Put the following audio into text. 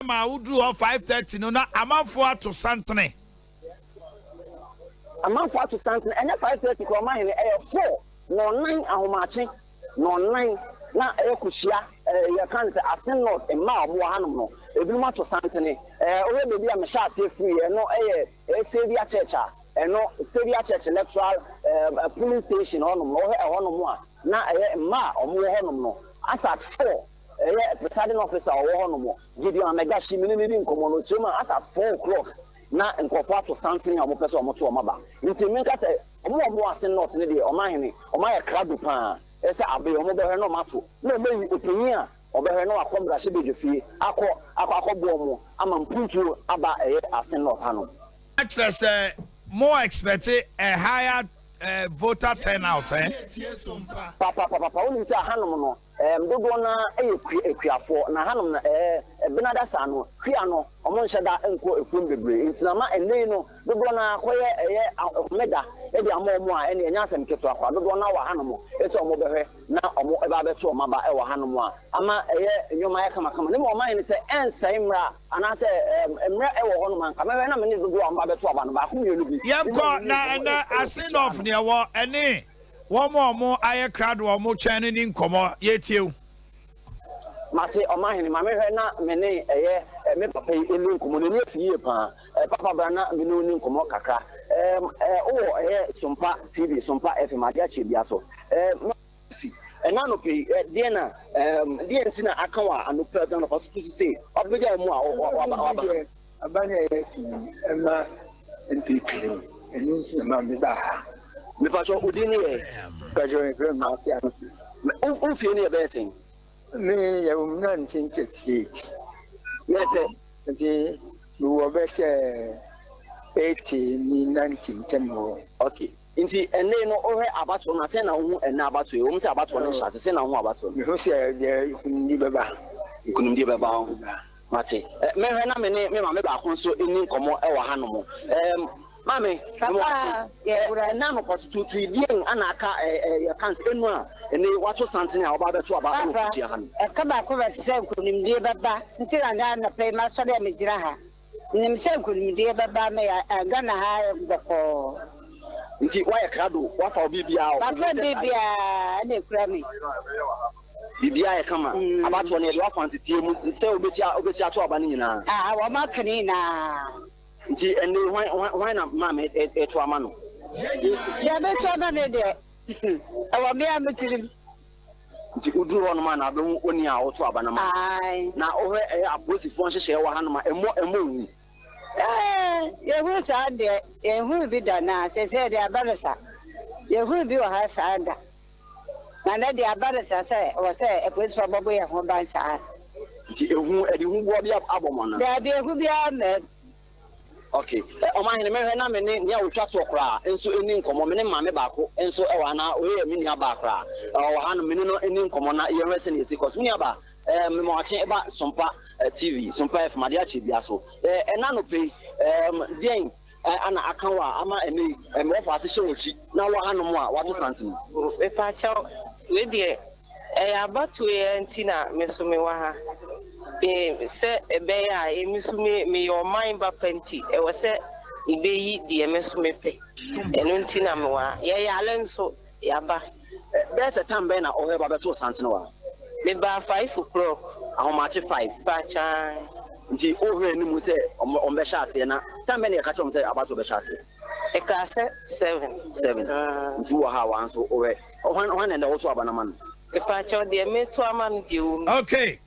Time a woduru hɔ 5:30 no, na amanfoɔ ato santene. Amanfoɔ ato santene. Ɛnyɛ 5:30 koraa, ɔmahene, ɛyɛ 4 na 4 ahomakye na 4 na ɛyɛ kuhyia. Yɛka no sɛ Assin North mmaa a wɔwɔ hanom no, ebinom ato santene. Wohwɛ baabi a mehyɛ aseɛ firi, ɛno ɛyɛ Saviour Church a ɛno Saviour Church electoral polling station hɔnom no, wohwɛ ɛhɔnom a, na ɛyɛ mmaa a wɔwɔ hɔnom no as at 4. Ɛyɛ presiding officer a ɔwɔ hɔnom, Gideon Amegashie, me ne no di nkɔmmɔ no, ɔkyerɛ mu a as at 4 o'clock na nkurɔfoɔ ato santene a wɔpɛ sɛ wɔto wɔn aba. Nti menka sɛ wɔn a wɔwɔ Assin North no deɛ, ɔmahene, wɔn ayɛ krado paa ɛsɛ abe wɔn bɛhwɛ na wɔn ato na wɔn ayi ɔpanyin a ɔbɛhwɛ na wakɔ mmarahyɛbadwa fie akɔ akɔboɔ wɔn ama mpuntuo aba ɛyɛ Assin North hanom. Kyerɛ sɛ mo expect a higher voter turnout, eh? Papapapapa, wonim sɛ hanom no dodoɔ no yɛ akuafoɔ, na hanom no ɛbenada saa no kua no, ɔmo nhyɛ da nkɔ efuom bebree, nti na ma ɛnɛ yi no dodoɔ no akɔyɛ ɛyɛ homeda ɛde ama ɔmo a ɛne ɛnyɛ asɛm ketewa koraa. Dodoɔ no wɔ hanom ɛsɛ ɔmo bɛhwɛ na ɔmo ɛba abɛto ɔmo aba ɛwɔ hanom a ama ɛyɛ nneɛma ayɛ kamakama. Ne ma ɔman no sɛ ɛnsɛe mmerɛ anaasɛ mmerɛ ɛwɔ hɔnom anka mɛhwɛ na mene dodoɔ a ɔmo abɛto aba no baako mmienu bi. Yɛnkɔ na ɛnɛ Assin North neɛ wɔ ɛne wɔn a wɔn ayɛ krado a wɔn twɛn no ni nkɔmɔ. Yɛtie o. Mate, ɔmahene. Ma mehwɛ na me ne ɛyɛ me papa yi ɛni nkɔmmɔ. N'ani afi yie paa. Papa, bra na me ne wo ni nkɔmmɔ kakra. Wowɔ ɛyɛ Sompa TV, Sompa FM, adeɛ akyɛ bia so. Fi ɛna anɔpɛ yi, deɛ na deɛ nti na aka wɔ anɔpɛ anɔpa tutu sise wabɛgya wɔn mu a waba waba? Aba ne ɛyɛ tumi ɛma NPP no, ɛno nti na maa me baa ha. Mepatɔ, wo din ne yɛ? Pàtó, ìfẹ́ mi ate ante. Wo fie no yɛ bɛyɛ sɛn? Me yɛ wɔ mu 1938. Yɛ sɛ? Nti mewɔ bɛ sɛ 80 ne 90 nkyɛn hɔ. Okay, nti ɛnɛ no wohwɛ abatoɔ no a, sɛn na wohu ɛnɛ abatoɔ yi? Wɔn sɛ abatoɔ no nhyɛ ase, sɛn na wohu abatoɔ no? Mehu sɛ deɛ nkunimdie bɛba. Nkunimdie bɛba ho. Mate. Mɛhwɛ na me ne me maame baako nso ni nkɔmmɔ ɛwɔ hanom. Maame, Papa, yɛwura. Ɛna anɔpa tututu yi, deɛn ana aka ɛ ɛ yɛka sɛ enu a ɛnɛ wato santene a wɔba abɛto aba ɛwɔ Papa, kutia ha no? Ɛka baako bɛ te sɛ nkonimdie bɛba, nti na na anɔpa yi masɔre a megyina ha. Nim sɛ nkonimdie bɛba ma yɛ Ghana ha yɛ bɔkɔɔ. Nti woayɛ krado, wafa wo biribiara? Mafa biribiara na ekura me. Biribiara yɛ kama. Abatoɔ no yɛde wafa nteteɛ mu sɛ wobɛti ato aba no nyinaa. Ah, wɔn aka ne nyinaa. Nti ɛnɛ hwan na maame ɛto ama no? Deɛ bɛto ama no deɛ, ɛwɔ me a me tirim. Nti woduru hɔ nom a na abɛhu oni a woto aba no ma? Ae. Na wohwɛ ɛyɛ apolisifoɔ nhyehyɛeɛ wɔ hanom a, ɛmmɔ ohu? Yɛhuru saa deɛ, yɛhuru bi da, na sɛ deɛ aba no sa, yɛhuru bi wɔ ha saa da, na nɛ deɛ aba no sa sɛ wɔ sɛ apolisifoɔ bɔbɔ yɛn ho ban saa. Nti ehu ɛde hu boɔ bi abɔ mo ana? Daabi, ehu biara mmaa. Okay, ɔmahene, mɛhwɛ na me ne nea otwa toɔ koraa nso ɛni nkɔmmɔ. Me ne maame baako nso ɛwɔ ha, na wei yɛ me nua baa koraa, ɔwɔ ha no. Me ne no ɛni nkɔmmɔ na yɛhwɛ sɛnea ɛsi kɔ so. Me nua baa, memawakye ɛba Sompa TV, Sompa FM, adeɛ akyɛ bia so. Ɛna anɔpɛ yi, deɛn ana aka wɔ a ama ɛnɛ yi mewɔfo ase hyɛ w'akyi na wɔ hanom a wato santene? Mepakyɛw, wei deɛ ɛyɛ abatoɔ yi nti na me so mewɔ ha. Me sɛ ɛbɛyɛ a emi so me meyɛ ɔman ba pa, nti ɛwɔ sɛ mebɛyi deɛ me so mepɛ. Ɛno nti na mewɔ ha. Yɛyare nso yɛaba. Bɛyɛ sɛ tam bɛn na ɔhɔ ba bɛtoo santene wɔ ha? Mebaa 5 o'clock. Ahomakye 5? Pakyan. Nti wohwɛ anim sɛ ɔmo bɛhyɛ aseɛ, na tam bɛn na yɛka kyerɛ ɔmo sɛ abatoɔ bɛhyɛ aseɛ? Ɛkaa sɛ 7. 7. Nti wɔ ha a wa nso wohwɛ hwan na ɛnɛ woto aba no ma no? Mepakyɛw, deɛ meto ama no deɛ wɔ mu. Okay.